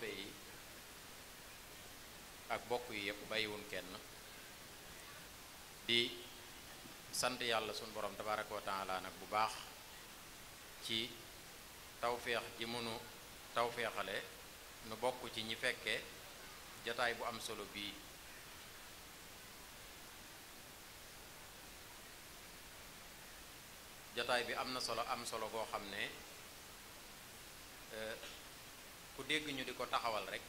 soppe yi ak bokk yi yëpp bàyyiwun kenn di sant yàlla sunu borom tabaraka wa taala nag bu baax ci tawféex ji mënu tawféexale nu bokk ci ñi fekke jataay bu am solo bii jataay bi am na solo am solo goo xam ne ku dégg ñu di ko taxawal rek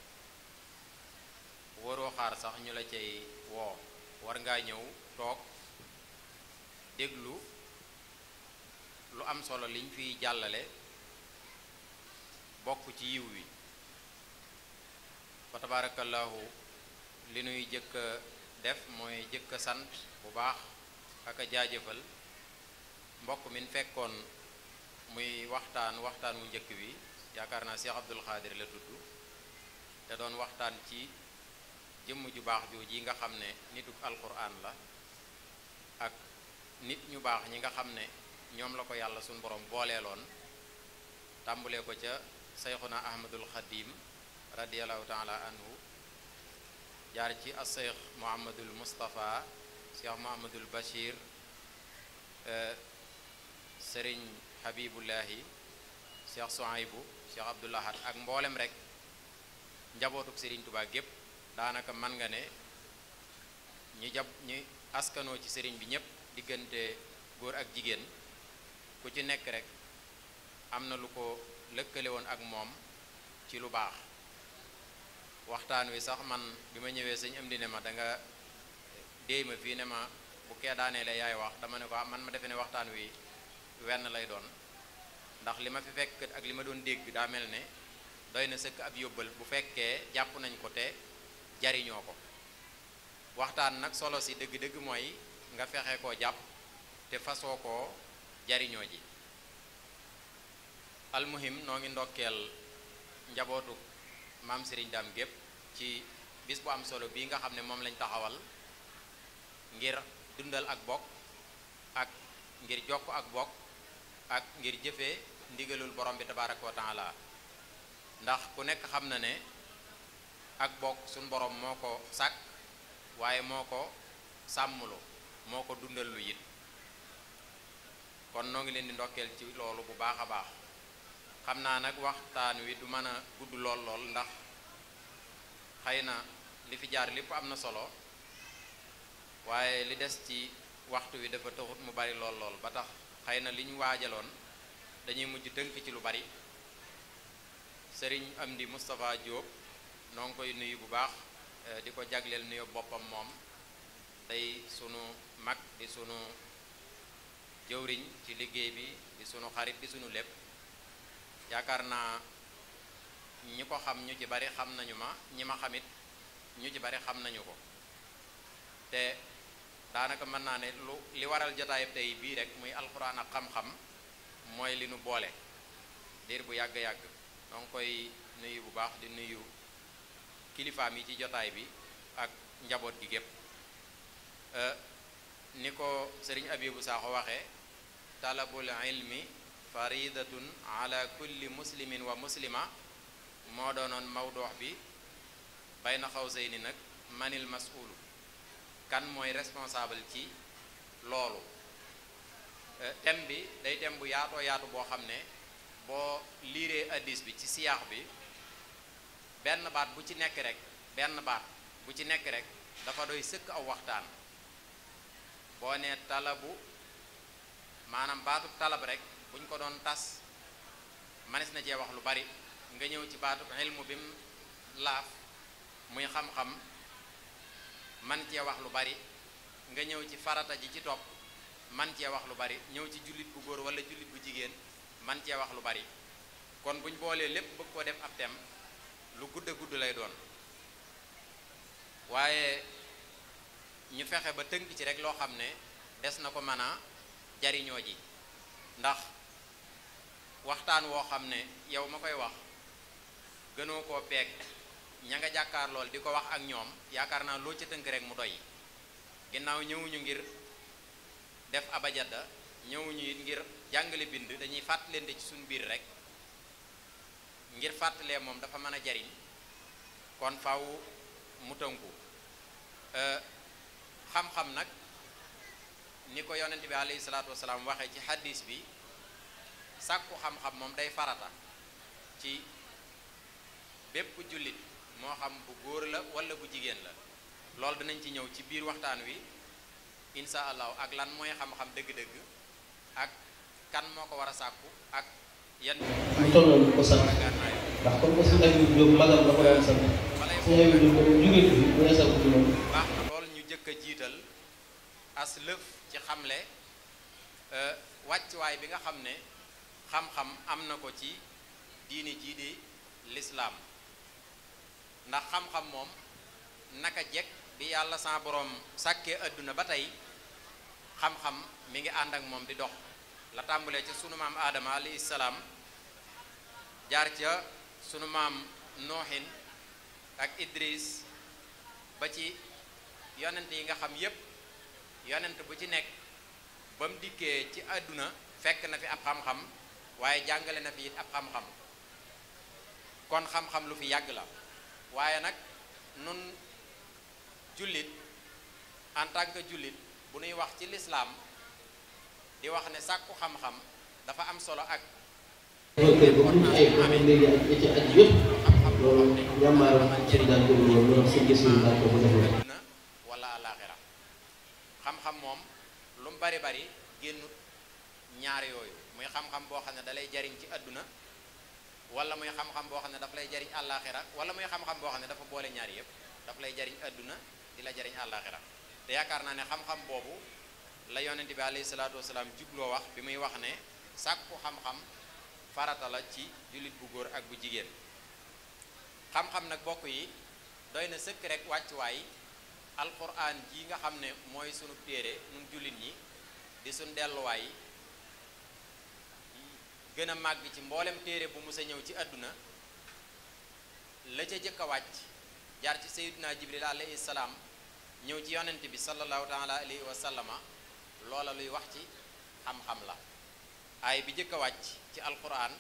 waroo xaar sax ñu la cay woo war ngaa ñëw toog déglu lu am solo liñ fiy jàllale bokk ci yiw wi fa tabarakallahu li nuy jëkk a def mooy jëkk a sant bu baax ak a jaajëfal mbokk min fekkoon muy waxtaan wu njëkk wi yaakaar naa Cheikh Abdul Xaadir la tudd te doon waxtaan ci jëmm ju baax jooji nga xam ne nituk alquran la ak nit ñu baax ñi nga xam ne ñoom la ko yàlla suñ borom booleeloon tàmbulee ko ca Seyxuna Ahmadul Xadim radiallahu taala anhu jaar ci as Cheikh Muhammadul Mustafa Cheikh Muhammadul Bachir Sëriñ Habibullahi Cheikh Souhaïbou Cheikh Abdoulahat ak mboolem rek njabootuk Sëriñ Tuubaa gépp daanaka man nga ne ñi askanoo ci sëriñ bi ñépp diggante góor ak jigéen ku ci nekk rek am na lu ko lëkkale woon ak moom ci lu baax waxtaan wi sax man bi ma ñëwee sëñ am di ne ma da nga déey ma fii ne ma bu kee daanee la yaay wax dama ne ko man ma defe ne waxtaan wi wenn lay doon ndax li ma fi fekk ak li ma doon dégg daa mel ne doy na sëkk ab yóbbal bu fekkee jàpp nañ ko te jariñoo ko waxtaan nag solo si dëgg-dëgg mooy nga fexe koo jàpp te fasoo koo jariñoo ji almuhim noo ngi ndokkeel njabootu maam Serigne Dame gépp ci bis bu am solo bii nga xam ne moom lañ taxawal ngir dundal ak bokk ak ngir jokk ak bokk ak ngir jëfee ndigalul borom bi tabaraka wa taala ndax ku nekk xam na ne ak bokk suñ borom moo ko sàkk waaye moo ko sàmmlu moo ko dundal lu it kon noo ngi leen di ndokkeel ci loolu bu baax a baax xam naa nag waxtaan wi du mën a gudd lool ndax xëy na li fi jaar lépp am na solo waaye li des ci waxtu wi dafa taxut mu bari lool ba tax xëy na li ñu waajaloon dañuy mujj tënk ci lu bari sëriñ Amdi Moustapha Diop noo ngi koy nuyu bu baax di ko jagleel nuyu boppam moom tey sunu mag di sunu jëwriñ ci liggéey bi di sunu xarit di sunu lépp yaakaar naa ñi ko xam ñu ci bari xam nañu ma ñi ma xamit ñu ci bari xam nañu ko te daanaka mën naa ne li waral jotaayub tey bii rek muy alxuraan ak xam-xam mooy li nu boole diir bu yàgg-yàgg donc koy nuyu bu baax di nuyu kilifaam yi ci jotaay bi ak njaboot gi gépp ni ko sëriñ Abibu Saaxo waxee talabul ilmi faridatun ala kulli muslimin wa muslima moo doonoon mawdoox bi bayna xawsayni nag manil mas'ulu kan mooy responsable ci loolu thème bi day thème bu yaatoo yaatu boo xam ne boo liiree addis bi ci siyaax bi benn baat bu ci nekk rek dafa doy sëkk aw waxtaan boo nee talabu maanaam baatu talab rek buñ ko doon tas manis na cee wax lu bari nga ñëw ci baatu ilmu bi mu laaf muy xam-xam man cee wax lu bari nga ñëw ci farata ji ci topp man cee wax lu bari ñëw ci jullit bu góor wala jullit bu jigéen man cee wax lu bari kon buñ boolee lépp bëgg koo def ab thème lu gudd a gudd lay doon waaye ñu fexe ba tënk ci rek loo xam ne des na ko mën a jariñoo ji ndax waxtaan woo xam ne yow ma koy wax gënoo koo peeg ña nga jàkkaar lool di ko wax ak ñoom yaakaar naa loo ca tënk rek mu doy ginnaaw ñëwuñu ngir def abajada ñëwuñu it ngir jàngale bind dañuy fàttalente ci suñu biir rek ngir fàttalee moom dafa mën a jariñ kon faw mu tënku xam-xam nag ni ko yonent bi alayhi salaatu wasalaam waxee ci hadis bi sàkku xam-xam moom day farata ci bépp jullit moo xam bu góor la wala bu jigéen la loolu dinañ ci ñëw ci biir waxtaan wi insha allahu ak lan mooy xam-xam dëgg-dëgg ak kan moo ko war a sàkku ak yan mu tolloon ko sant ndax comme que si Aliou Diop magam la ko daan sant si Aliou Diop moom jógee fi bu ne sàkku ci moom baax na lool ñu jëkk a jiital as lëf ci xamle wàccuwaay bi nga xam ne xam-xam am na ko ci diini jii di lislaam ndax xam-xam moom naka jekk bi yàlla sa borom sàkkee àdduna ba tey xam-xam mi ngi ànd ak moom di dox la tàmbalee ca sunu maam aadama alayhi salaam jaar ca sunu maam nooxin ak idris ba ci yonent yi nga xam yépp yonent bu ci nekk ba mu dikkee ci àdduna fekk na fi ab xam-xam waaye jàngale na fi it ab xam-xam kon xam-xam lu fi yàgg la waaye nag nun jullit en tant que jullit bu nuy wax ci lislaam di wax ne sàkku xam-xam dafa am solo ak wala àllaaxira xam-xam moom lu mu bari bari génnut ñaar yooyu muy xam-xam boo xam ne da lay jariñ ci àdduna wala muy xam-xam boo xam ne daf lay jariñ àllaaxira wala muy xam-xam boo xam ne dafa boole ñaar yëpp daf lay jariñ àdduna di la jariñ àllaaxira te yaakaar naa ne xam-xam boobu la yonent bi alayhi salaatu wasalaam jubloo wax bi muy wax ne sàkku xam-xam farata la ci jullit bu góor ak bu jigéen xam-xam nag bokk yi doy na sëkk rek wàccuwaay alquran ji nga xam ne mooy sunu téere nun jullit ñi di sunu delluwaay gën a màgg ci mboolem téere bu musa ñëw ci àdduna la ca jëkk a wàcc jaar ci sayyidina jibril alayhi salaam ñëw ci yonent bi sallallahu taala alayhi wa sallama loola luy wax ci xam-xam la aay bi jëkk a wàcc ci alquran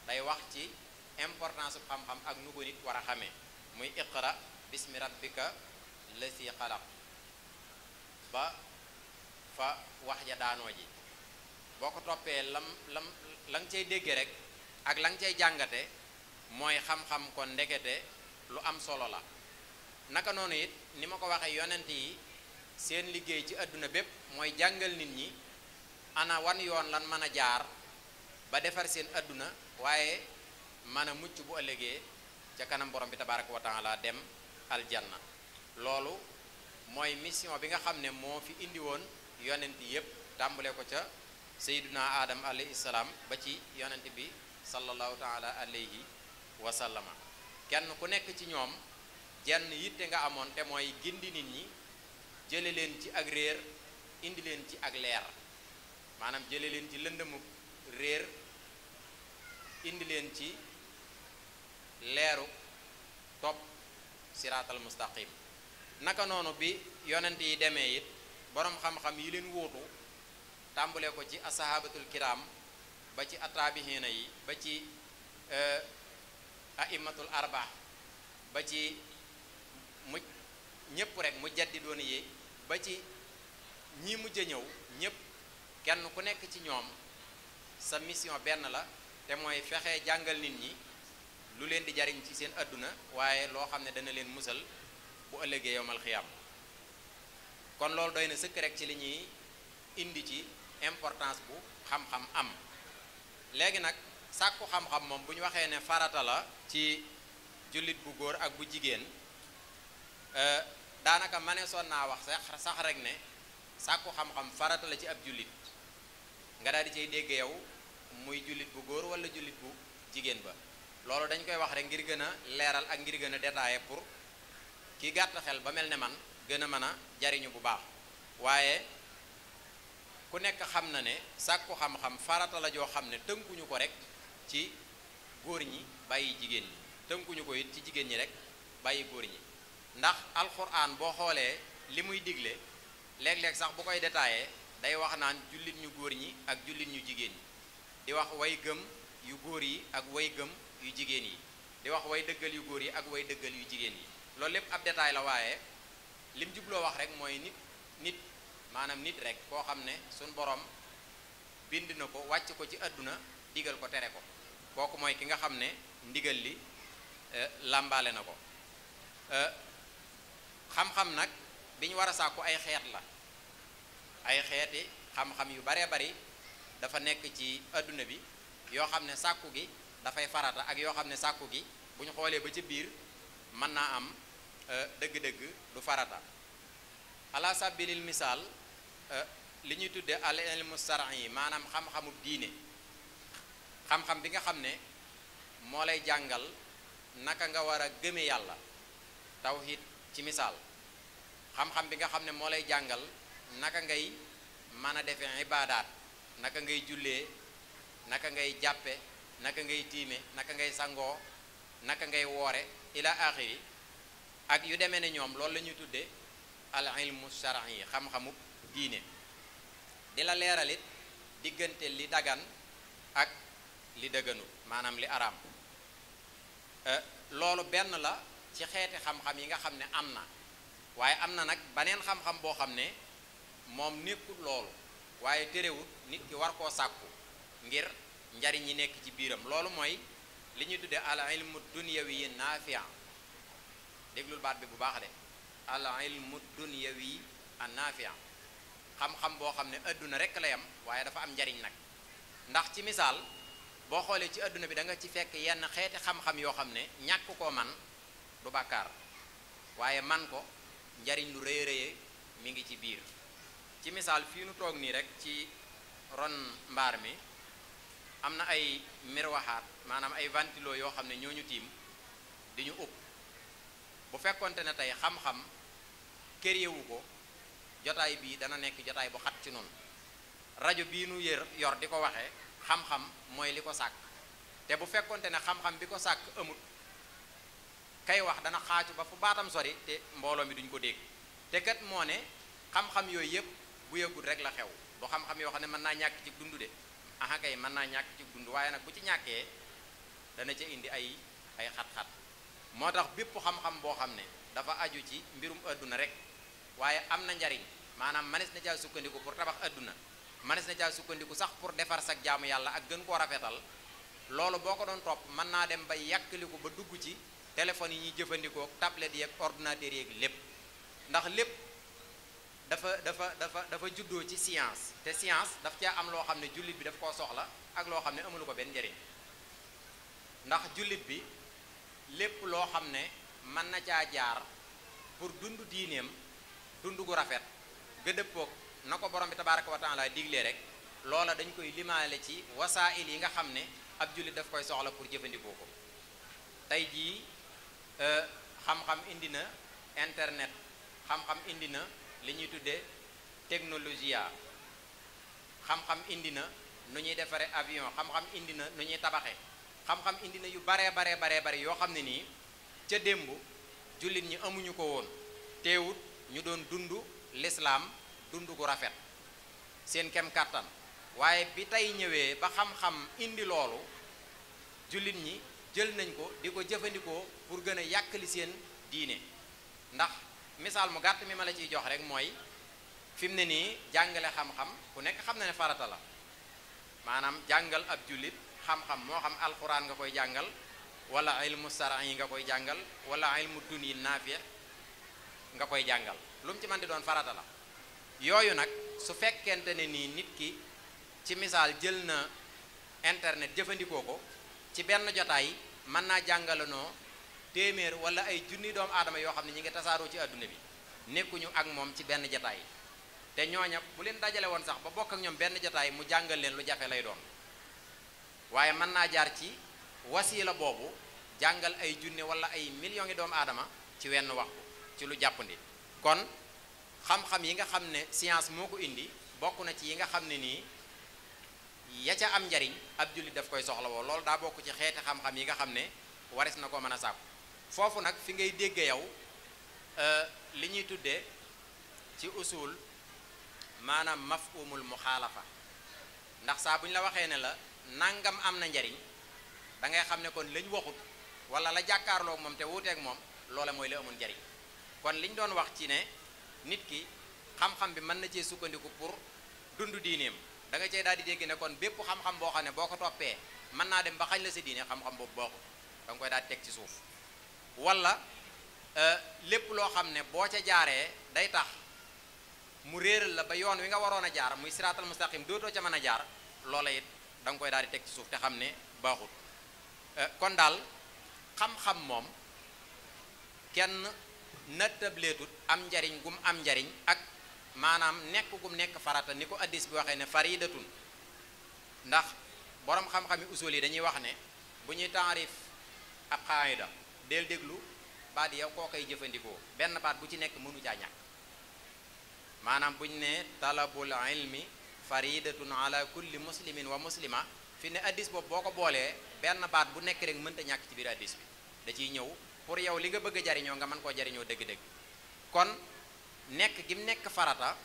day wax ci importance bu xam-xam ak nu ko nit war a xamee muy iqra bismi rabbika lasi xalaq ba fa wax ja daanoo ji boo ko toppee la nga cay déggee rek ak la nga cay jàngate mooy xam-xam kon ndekete lu am solo la naka noonu it ni ma ko waxee yonent yi seen liggéey ci àdduna bépp mooy jàngal nit ñi ana wan yoon lan mën a jaar ba defar seen àdduna waaye mën a mucc bu ëllëgee ca kanam borom bi tabaraka wa taala dem aljanna loolu mooy mission bi nga xam ne moo fi indi woon yonent yépp tàmbale ko ca sayyiduna adam alayhi salaam ba ci yonent bi sallallahu taala alayhi wa sallama kenn ku nekk ci ñoom jenn yitte nga amoon te mooy gindi nit ñi jële leen ci ak réer indi leen ci ak leer maanaam jële leen ci lëndëmu réer indi leen ci leeru topp siraatal mustaqim naka noonu bi yonent yi demee it boroom xam-xam yi leen wuutu tàmbale ko ci asahabatul kiram ba ci ataabihiina yi ba ci aimatul arba ba ci mu ñépp rek mu jaddi doon yi ba ci ñi mujj a ñëw ñépp kenn ku nekk ci ñoom sa mission benn la te mooy fexe jàngal nit ñi lu leen di jariñ ci seen àdduna waaye loo xam ne dana leen musal bu ëllëgee yowmal xiyaam kon loolu doy na sëkk rek ci li ñuy indi ci importance bu xam-xam am léegi nag sàkku xam-xam moom bu ñu waxee ne farata la ci jullit bu góor ak bu jigéen daanaka maneesoon naa wax sax rek ne sàkku xam-xam farata la ci ab jullit nga daal di cay dégg yow muy jullit bu góor wala jullit bu jigéen ba loolu dañ koy wax rek ngir gën a leeral ak ngir gën a détaillé pour ki gàtt xel ba mel ne man gën a mën a jariñu bu baax waaye ku nekk xam na ne sàkku xam-xam farata la joo xam ne tënkuñu ko rek ci góor ñi bàyyi jigéen ñi tënkuñu ko it ci jigéen ñi rek bàyyi góor ñi ndax alxuraan boo xoolee li muy digle léeg-léeg sax bu koy détaillé day wax naan jullit ñu góor ñi ak jullit ñu jigéen ñi di wax way gëm yu góor yi ak way gëm yu jigéen yi di wax way dëggal yu góor yi ak way dëggal yu jigéen yi loolu lépp ab détail la waaye lim jubloo wax rek mooy nit maanaam nit rek koo xam ne suñ borom bind na ko wàcc ko ci àdduna digal ko tere ko kooku mooy ki nga xam ne ndigal li làmbaale na ko xam-xam nag bi ñu war a sàkku ay xeet la ay xeeti xam-xam yu baree bari dafa nekk ci àdduna bi yoo xam ne sàkku gi dafay farata ak yoo xam ne sàkku gi bu ñu xoolee ba ci biir mën naa am dëgg-dëgg du farata ala sabilil misaal li ñuy tudde al ilmu shar'i yi maanaam xam-xamu diine xam-xam bi nga xam ne moo lay jàngal naka nga war a gëme yàlla tawhid ci misaal xam-xam bi nga xam ne moo lay jàngal naka ngay mën a defee ibaadaat naka ngay jullee naka ngay jàppe naka ngay tiime naka ngay sangoo naka ngay woore ila axiri ak yu demee ne ñoom loolu la ñuy tudde al ilmu shar'i yi xam-xamu diine di la leeralit diggante li dagan ak li dëgganul maanaam li araam loolu benn la ci xeeti xam-xam yi nga xam ne am na waaye am na nag baneen xam-xam boo xam ne moom nekkul loolu waaye terewut nit ki war koo sàkku ngir njariñ yi nekk ci biiram loolu mooy li ñuy tuddee al ilmu dunyawi naafi' déglul baat bi bu baax de al ilmu dunyawi an naafi' xam-xam boo xam ne adduna rekk la yam waaye dafa am njariñ nag ndax ci misaal boo xoolee ci adduna bi da nga ci fekk yenn xeeti xam-xam yoo xam ne ñàkk koo man du bàkkaar waaye man ko njariñ lu rëy rëye mi ngi ci biir ci misaal fii nu toog nii rek ci ron mbaar mi am na ay mirwaxaat maanaam ay ventilo yoo xam ne ñooñu tiim di ñu ub bu fekkonte ne tey xam-xam këréewu ko jotaay bii dana nekk jotaay bu xat ci noonu rajo bii nu yor di ko waxee xam-xam mooy li ko sàkk te bu fekkonte ne xam-xam bi ko sàkk amut kay wax dana xaacu ba fu baatam sori te mbooloo mi duñ ko dégg te kat moo ne xam-xam yooyu yëpp bu yëgul rek la xew du xam-xam yoo xam ne mën naa ñàkk ci dund de aha kay mën naa ñàkk ci dund waaye nag bu ci ñàkkee dana ca indi ay xat-xat moo tax bépp xam-xam boo xam ne dafa aju ci mbirum adduna rek waaye am na njariñ maanaam manes na caa sukkandiku pour tabax adduna manes na caa sukkandiku sax pour defar sag jaamu yàlla ak gën koo rafetal loolu boo ko doon topp mën naa dem ba yàkkaliku ba dugg ci téléphone yi ñuy jëfandikoo tablette yeeg ordinateur yeeg lépp ndax lépp dafa juddoo ci science te science daf caa am loo xam ne jullit bi daf koo soxla ak loo xam ne amulu ko benn njariñ ndax jullit bi lépp loo xam ne mën na caa jaar pour dund diineem dund gu rafet ga dëppoog na ko borom bi tabaaraka wa taala diglee rek loola dañ koy limaale ci wasaa'il yi nga xam ne ab jullit daf koy soxla pour jëfandikoo ko tey jii xam-xam indi na internet xam-xam indi na li ñuy tuddee technologie xam-xam indi na nu ñuy defaree avion xam-xam indi na nu ñuy tabaxe xam-xam indi na yu baree bare yoo xam ne nii ca démb jullit ñi amuñu ko woon teewut ñu doon dund lislaam dund gu rafet seen kem kàttan waaye bi tey ñëwee ba xam-xam indi loolu jullit ñi jël nañ ko di ko jëfandikoo pour gën a yàkkali seen diine ndax misaal mu gàtt mi ma la ciy jox rek mooy fi mu ne nii jàngale xam-xam ku nekk xam na ne farata la maanaam jàngal ab jullit xam-xam moo xam alxuraan nga koy jàngal wala ilmu shar'i yi nga koy jàngal wala ilmu dunyi naafi' nga koy jàngal lu mu ci mën di doon farata la yooyu nag su fekkente ne nii nit ki ci misaal jël na internet jëfandikoo ko ci benn jotaay mën naa jàngalanoo téeméer wala ay junni doomu aadama yoo xam ne ñi ngi tasaaroo ci àdduna bi nekkuñu ak moom ci benn jotaay te ñooña bu leen dajale woon sax ba bokk ak ñoom benn jotaay mu jàngal leen lu jafe lay doon waaye mën naa jaar ci wasiila boobu jàngal ay junne wala ay millions yi doomu aadama ci wenn waxtu ci lu jàppandi kon xam-xam yi nga xam ne science moo ko indi bokk na ci yi nga xam ne nii ya ca am njariñ ab jullit daf koy soxla woo loolu daa bokk ci xeeti xam-xam yi nga xam ne waris na ko mën a sàkku foofu nag fi ngay dégge yow li ñuy tuddee ci usul maanaam mafhumul muxaalafa ndax saa bu ñu la waxee ne la nangam am na njariñ da ngay xam ne kon lañ waxut wala la jàkkaarloog moom te wuuteeg moom loola mooy la amul njariñ kon liñ doon wax ci ne nit ki xam-xam bi mën na cee sukkandiku pour dund diineem da nga cey daal di dégg ne kon bépp xam-xam boo xam ne boo ko toppee mën naa dem ba xañ la sa diine xam-xam boobu boo ko da nga koy daal di teg ci suuf wala lépp loo xam ne boo ca jaaree day tax mu réeral la ba yoon wi nga waroon a jaar muy siraatal mustaqim dootoo ca mën a jaar loola it da nga koy daal di teg ci suuf te xam ne baaxul kon daal xam-xam moom kenn nattableetut am njariñ gum am njariñ ak maanaam nekk gum nekk farata ni ko addis bi waxee ne faridatun ndax borom xam-xami usul yi dañuy wax ne bu ñuy taarif ab qaayida del déglu baat yow koo koy jëfandikoo benn baat bu ci nekk mënu caa ñàkk maanaam bu ñu ne talabul ilmi faridatun ala kulli muslimin wa muslima fi ne addis boobu boo ko boolee benn baat bu nekk rek mënta ñàkk ci biir addis bi da ciy ñëw pour yow li nga bëgg a jariñoo nga mën koo jariñoo dëgg-dëgg kon nekk gi mu nekk farata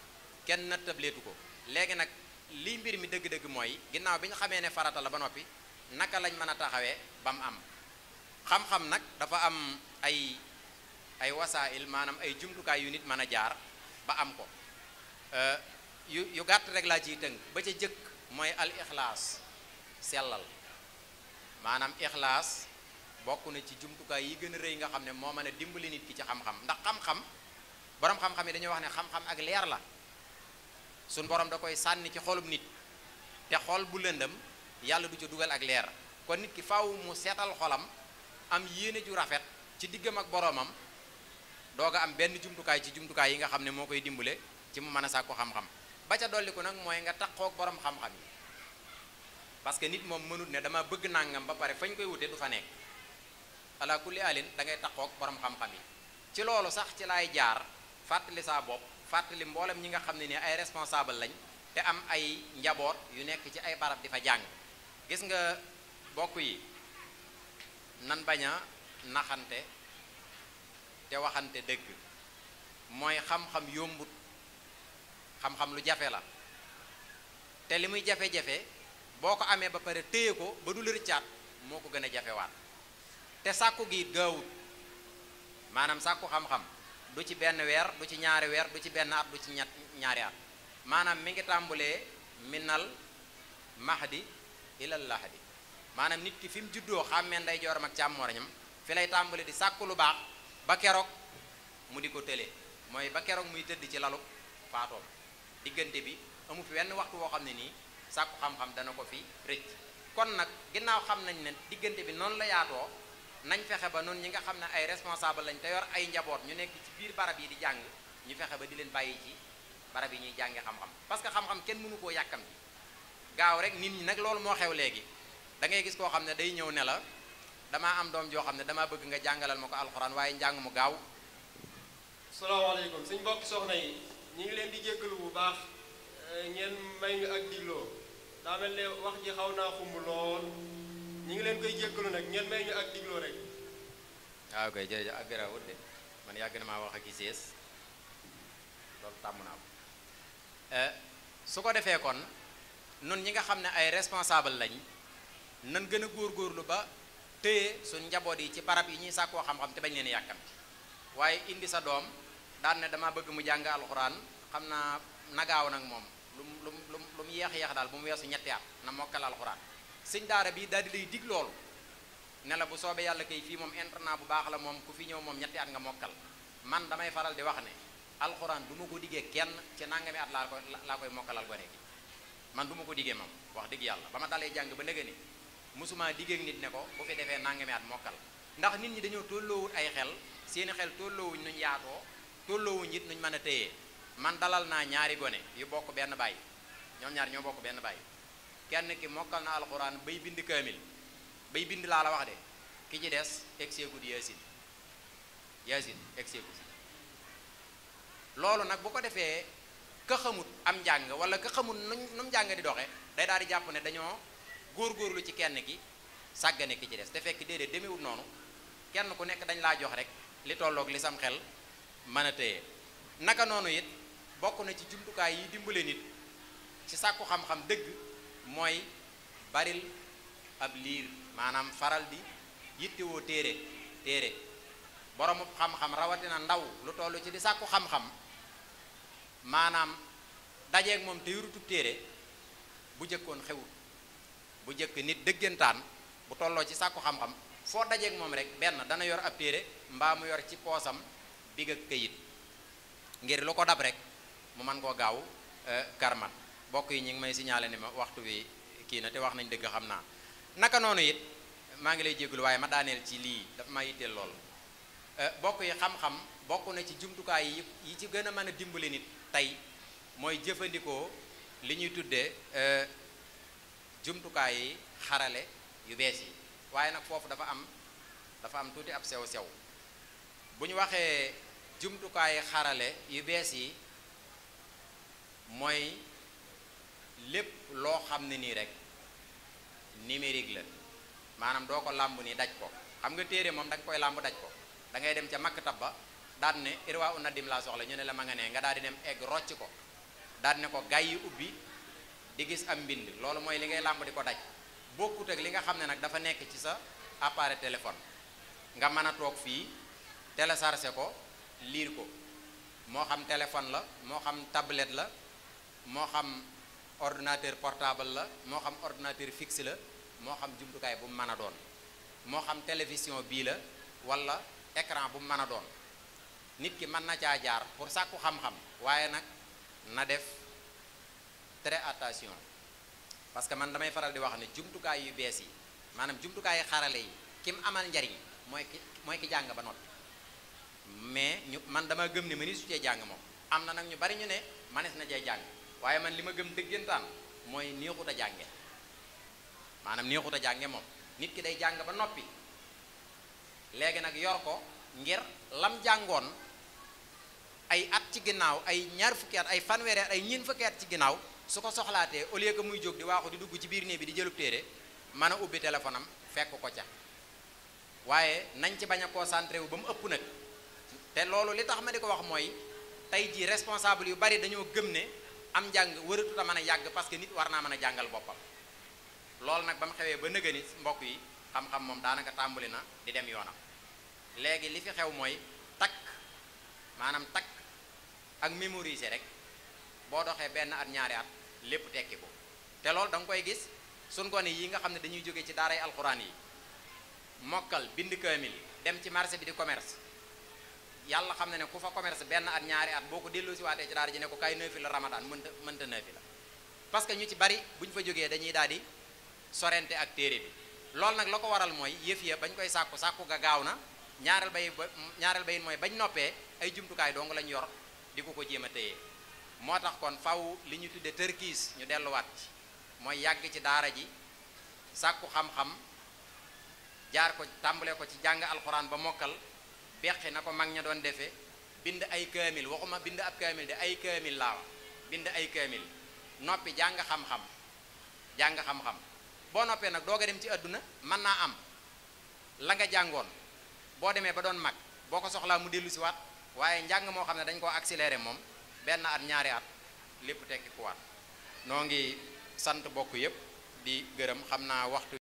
kenn nattableetu ko léegi nag lii mbir mi dëgg-dëgg mooy ginnaaw bi ñu xamee ne farata la ba noppi naka lañ mën a taxawee ba mu am xam-xam nag dafa am ay wasaa'il maanaam ay jumtukaay yu nit mën a jaar ba am ko yu gàtt rek laa ciy tënk ba ca jëkk mooy al ixlaas sellal maanaam ixlaas bokk na ci jumtukaay yi gën a rëy nga xam ne moo mën a dimbali nit ki ci xam-xam ndax xam-xam borom xam-xam yi dañuy wax ne xam-xam ak leer la suñ borom da koy sànni ci xolub nit te xol bu lëndëm yàlla du ca dugal ak leer kon nit ki faaw mu seetal xolam am yéene ju rafet ci diggam ak boromam doog a am benn jumtukaay ci jumtukaay yi nga xam ne moo koy dimbale ci mu mën a sàkku xam-xam ba ca dolliku nag mooy nga taqoog borom xam-xam yi parce que nit moom mënut ne dama bëgg nangam ba pare fañ koy wute du fa nekk ala kulli alin da ngay taqoog borom xam-xam yi ci loolu sax ci laay jaar fàttali saa bopp fàttali mboolem ñi nga xam ne ni ay responsable lañ te am ay njaboot yu nekk ci ay barab di fa jàng gis nga bokk yi nan bañ a naxante te waxante dëgg mooy xam-xam yombut xam-xam lu jafe la te li muy jafe-jafe boo ko amee ba pare téye ko ba du la rëccaat moo ko gën a jafewaat te sàkku gi gaawut maanaam sàkku xam-xam du ci benn weer du ci ñaari weer du ci benn at du ci ñaari at maanaam mi ngi tàmbulee minal mahdi ilal lahdi maanaam nit ki fi mu juddoo xàmmee nday jooram ak càmmooñam fi lay tàmbale di sàkku lu baax ba keroog mu di ko tële mooy ba keroog muy tëdd ci lalu faatoom diggante bi amu fi wenn waxtu woo xam ne nii sàkku xam-xam dana ko fi rëcc kon nag ginnaaw xam nañ ne diggante bi noonu la yaatoo nañ fexe ba noonu ñi nga xam ne ay responsable lañ te yor ay njaboot ñu nekk ci biir barab yi di jàng ñu fexe ba di leen bàyyi ci barab yi ñuy jànge xam-xam parce que xam-xam kenn mënu koo yàkkamti gaaw rek nit ñi nag loolu moo xew léegi da ngay gis koo xam ne day ñëw ne la damaa am doom joo xam ne damaa bëgg nga jàngalal ma ko alxuraan waaye njàng mu gaaw. salaamaaleykum suñ bokki soxna yi ñu ngi leen di jéggalu bu baax ngeen may ñu ak digloo daa mel ne wax ji xaw naa xumb lool ñu ngi leen koy jéggalu nag ngeen may ñu ak digloo rek. waaw kay jërëjëf ak garaawut de man yàgg na maa wax ak i sees loolu tàmm naa ko su ko defee kon nun ñi nga xam ne ay responsable lañ nan gën a góorgóorlu ba téye suñ njaboot yi ci barab yi ñuy sàkkoo xam-xam te bañ leen yàkkamti waaye indi sa doom daan ne dama bëgg mu jàng alxuraan xam naa nagaaw nag moom lu mu yeex daal bu mu weesu ñetti at na mokkal alxuraan sëñ daara bi daal di lay dig loolu ne la bu soobee yàlla kay fii moom internat bu baax la moom ku fi ñëw moom ñetti at nga mokkal man damay faral di wax ne alxuraan du ma ko diggee kenn ci nangami at laa koy mokkalal gone gi man du ma ko diggee moom wax dëgg yàlla ba ma dalee jàng ba nëgë ni mosuma diggee nit ne ko bu fi defee nangami at mokkal ndax nit ñi dañoo tolloowut ay xel seeni xel tolloowuñ nuñ yaatoo tolloowuñ it nuñ mën a téyee man dalal naa ñaari gone yu bokk benn baay ñoom ñaar ñoo bokk benn baay kenn ki mokkal na alxuraan bay bind kaamil bay bind laa la wax de ki ci des egseegut yaasin egseegut loolu nag bu ko defee ka xamut am njàng wala ka xamut nu mu njàng di doxe day daal di jàpp ne dañoo góorgóorlu ci kenn ki sàggane ki ci des te fekk déedéet demewut noonu kenn ku nekk dañ laa jox rek li tolloog li sam xel mën a téye naka noonu it bokk na ci jumtukaay yi dimbale nit ci sàkku xam-xam dëgg mooy baril ab liir maanaam faral di yittewoo téere boromu xam-xam rawatina ndaw lu toll ci di sàkku xam-xam maanaam dajeeg moom te yurutub téere bu jëkkoon xewut bu jëkk nit dëggantaan bu tolloo ci sàkku xam-xam foo dajeeg moom rek benn dana yor ab téere mbaa mu yor ci poosam big ak këyit ngir lu ko dab rek mu mën koo gaaw karmat bokk yi ñi ngi may signalé ni ma waxtu wi kii na te wax nañ dëgg xam naa naka noonu it maa ngi lay jégalu waaye ma daaneel ci lii dafa ma yitteel lool bokk yi xam-xam bokk na ci jumtukaay yi ci gën a mën a dimbali nit tey mooy jëfandikoo li ñuy tuddee jumtukaay yi xarale yu bees yi waaye nag foofu dafa am tuuti ab sew-sew bu ñu waxee jumtukaay yi xarale yu bees yi mooy lépp loo xam ne nii rek numérique la maanaam doo ko làmb nii daj ko xam nga téere moom da nga koy làmb daj ko da ngay dem ca maktab ba daan ne irwa u nadim laa soxla ñu ne la ma nga ne nga daal di dem egg rocc ko daal ne ko gay yi ubbi di gis am mbind loolu mooy li ngay làmb di ko daj bokkut ak li nga xam ne nag dafa nekk ci sa appareil téléphone nga mën a toog fii télécharger ko lire ko moo xam téléphone la moo xam tablette la moo xam ordinateur portable la moo xam ordinateur fixe la moo xam jumtukaay bu mu mën a doon moo xam télévision bii la wala écran bu mu mën a doon nit ki mën na caa jaar pour sàkku xam-xam waaye nag na def très attention parce que man damay faral di wax ne jumtukaay yu bees yi maanaam jumtukaay yi xarale yi ki mu amal njariñ mooy ki jàng ba noppi mais man dama gëm ne mëni su cee jàng moom am na nag ñu bari ñu ne manes na cee jàng waaye man li ma gëm dëggantaan mooy neexut a jànge maanaam neexut a jànge moom nit ki day jàng ba noppi léegi nag yor ko ngir lam jàngoon ay at ci ginnaaw ay ñaar fukki at ay fanweeri at ay ñeent fukki at ci ginnaaw su ko soxlaatee au lieu que muy jóg di waaxu di dugg ci biir néeg bi di jëlub téere mën a ubbi téléphone am fekk ko ca waaye nañ ci bañ a concentré wu ba mu ëpp nag te loolu li tax ma di ko wax mooy tey jii responsable yu bari dañoo gëm ne am njàng wëratut a mën a yàgg parce que nit war naa mën a jàngal boppam loolu nag ba mu xewee ba nëga ni mbokk yi xam-xam moom daanaka tàmbali na di dem yoonam léegi li fi xew mooy takk maanaam takk ak mémoriser rek boo doxee benn at ñaari at lépp tekki ko te loolu da nga koy gis suñ gone yi nga xam ne dañuy jóge ci daaray alxuraan yi mokkal bind kaamil dem ci marché bi di commerce yàlla xam ne ne ku fa commerce benn at ñaari at boo ko delloo si waatee ci daara ji ne ko kay nëfi la ramadan mënta nëfi la parce que ñu ci bari bu ñu fa jógee dañuy daal di sorente ak téere bi loolu nag la ko waral mooy yëf ya bañ koy sàkku ga gaaw na ñaareel bay mooy bañ noppee ay jumtukaay dong lañ yor di ko jéem a téye moo tax kon faw li ñu tudde tërkiis ñu delluwaat ci mooy yàgg ci daara ji sàkku xam-xam jaar ko tàmbale ko ci jàng alxuraan ba mokkal beqi na ko mag ña doon defee bind ay kaamil waxuma bind ab kaamil de ay kaamil laa wax bind ay kaamil noppi jàng xam-xam boo noppee nag doog a dem ci àdduna mën naa am la nga jàngoon boo demee ba doon mag boo ko soxlaa mu dellu si waat waaye njàng moo xam ne dañ koo accéléré moom benn at ñaari at lépp tekki ku waat noo ngi sant bokk yépp di gërëm xam naa waxtu